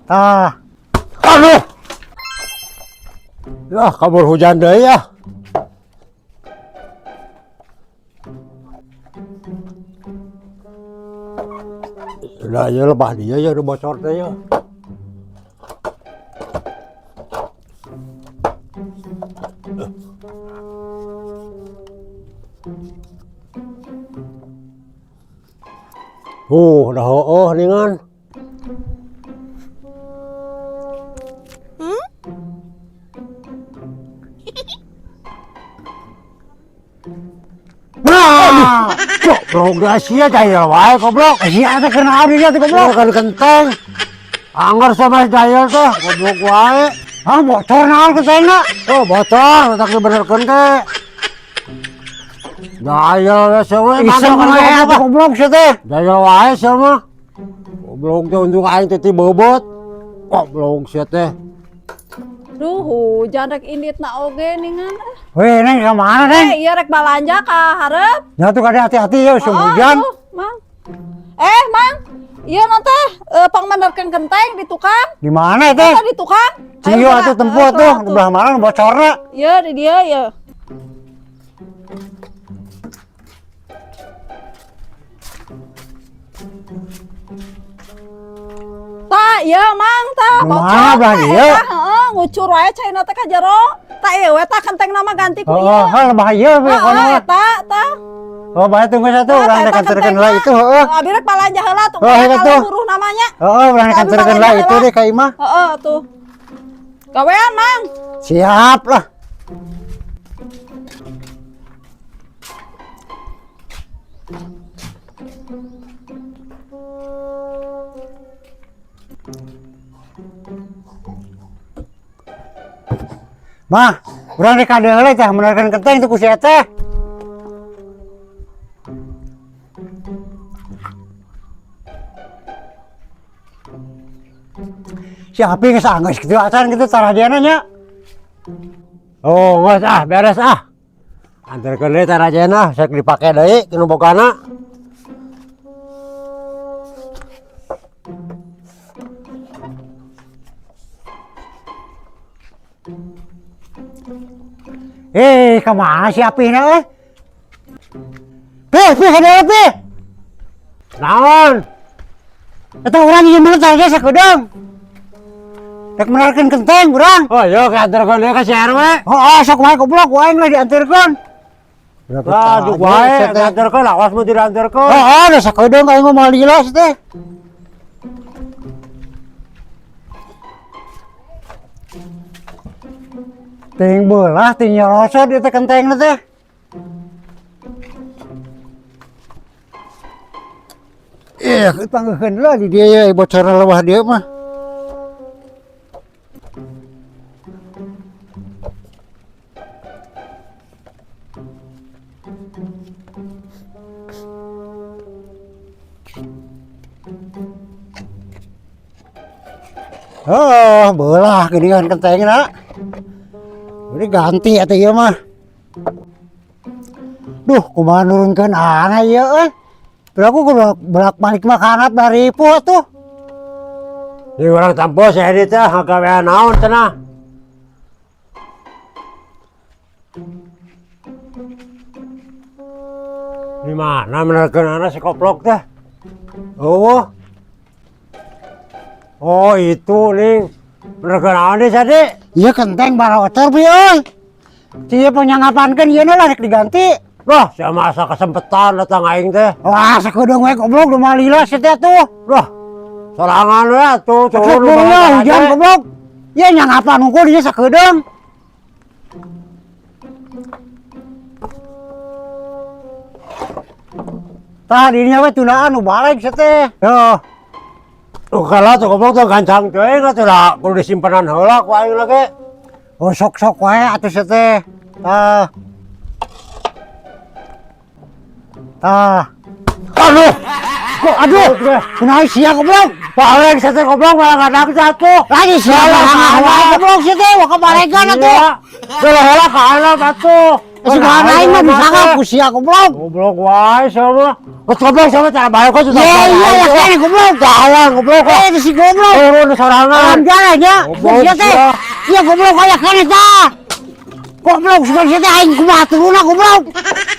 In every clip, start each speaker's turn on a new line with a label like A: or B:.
A: Tah.
B: Aduh. Ya, kabur hujan deui ya. Udah ya lebah dia ya udah bocor teh ya. Udah hooh ningan. Nah, goblok da sia jahil wae goblok.
A: Sia teh keur naon dia teh, goblok?
B: Goblok kan kenteng. Angger sama jahil teh goblok wae.
A: Ah, bocor naon kentengna?
B: Oh, bocor, tak dibenerkeun teh. Jahil we sia we.
A: Iseng wae atuh goblok sia teh.
B: Jahil wae sia mah. Goblok teh untung aing teh ti beubeut. Goblok sia teh.
C: Duh, hujan rek inditna oge ningan.
A: Weh, Neng, ka mana, Neng?
C: Eh, iya rek balanja ka hareup.
A: Ya tuh kada hati-hati ya, usum hujan.
C: Atuh, Mang. Eh, Mang. Iya nanti pangmenerkeun kenteng di tukang.
A: Di mana teh?
C: Eta di tukang.
A: Cio atuh tempo tuh, di belah mana bocorna?
C: Iya, di dia ya. Ta, iya Mang, ta.
A: Di mana
C: Bocor,
A: belah
C: ta,
A: dieu?
C: eta, heeh, ngucur wae caina teh ka jero. Ta ieu we ta kenteng nama ganti ku
A: Oh,
C: ieu.
A: hal lebah ieu we
C: Heeh,
A: kono.
C: eta ta.
A: Oh, bae tunggu satu,
C: Tah,
A: urang
C: eta
A: rek anterkeun
C: kentengna.
A: heula itu, heeh.
C: Abi rek balanja heula tuh.
A: Oh, heeh,
C: Kalau
A: tuh.
C: buruh namanya.
A: Heeh, urang rek
C: Abi
A: anterkeun
C: balanja
A: heula itu
C: heula.
A: deh ka imah.
C: Heeh, tuh. Gawean, Mang.
A: Siap lah. Mah, urang rek kade heula teh menerkeun kenteng teh ku si eteh. Si Api geus anggeus kitu acan kitu tarajana nya.
B: Oh, geus ah, beres ah. Anterkeun deui tarajena, sok dipake deui nu bogana.
A: Eh, kemana si Api na euy? Pi, pi, kada pi.
B: Naon?
A: Eta urang ieu mah tadi sakedeung. Rek menerkeun kenteng urang.
B: Oh, yo anterkeun deui ka si RW.
A: Oh, oh sok wae goblok, ku aing lah dianterkeun.
B: Lah, juk wae dianterkeun, awas mun tidak dianterkeun.
A: Oh, oh, da sakedeung aing mah moal lila sih teh. Ting belah, ting nyerosot ieu teh kentengna teh. Ih, panggeukeun lah di dieu ye bocorna leuwah dieu mah. Oh, belah geuningan kentengna. Ini ganti atuh ieu mah. Duh, kumaha nurunkeun ana ieu euy. Berarti aku bolak balik mah kanat baripu atuh.
B: Di urang tampo si Edi teh ngagawean naon cenah. Di mana menerkeun ana si koplok teh? Oh. Oh, itu nih. Menerkeun naon deui sadi?
A: Ieu kenteng barocor bi euy. Cia panyanggapankeun ieu lah rek diganti.
B: Wah, sia masa kesempetan datang aing teh.
A: Wah, sakedeung we goblok nu mah lila sia teh atuh.
B: Wah, sorangan we atuh
A: turun
B: turun
A: lu hujan goblok. Ieu nyanggapan unggul ieu sakedeung. Tah dirinya we tunaan nu balik sia teh.
B: Yo. Tuh kalah tuh goblok tuh gancang teuing atuh da kudu disimpenan heula ku aing lagi.
A: Oh, sok-sok wae atuh sia teh. Tah. Tah.
B: Aduh.
A: Kok aduh. Kunaon sia goblok?
B: Balik sia teh goblok malah ngadak jatuh.
A: Lagi sia malah goblok sia teh, wah kabalegan atuh.
B: Heula heula ka handap atuh.
A: Si bahan aing mah bisa ku sia, goblok.
B: Goblok wae sama. Geus goblok sama cara bayar kok.
A: Iya iya ya kan, goblok.
B: Jalan, goblok.
A: Eh, si goblok.
B: Turun sorangan.
A: Alam jalan ya.
B: Goblok,
A: Sia teh.
B: sia.
A: Iya, goblok aya keneh tah. Goblok sugan sia teh aing kumaha turunna, goblok.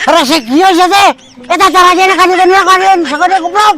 A: Resek kieu sia teh. Eta carajena ka dieu ka dieu sakade, goblok.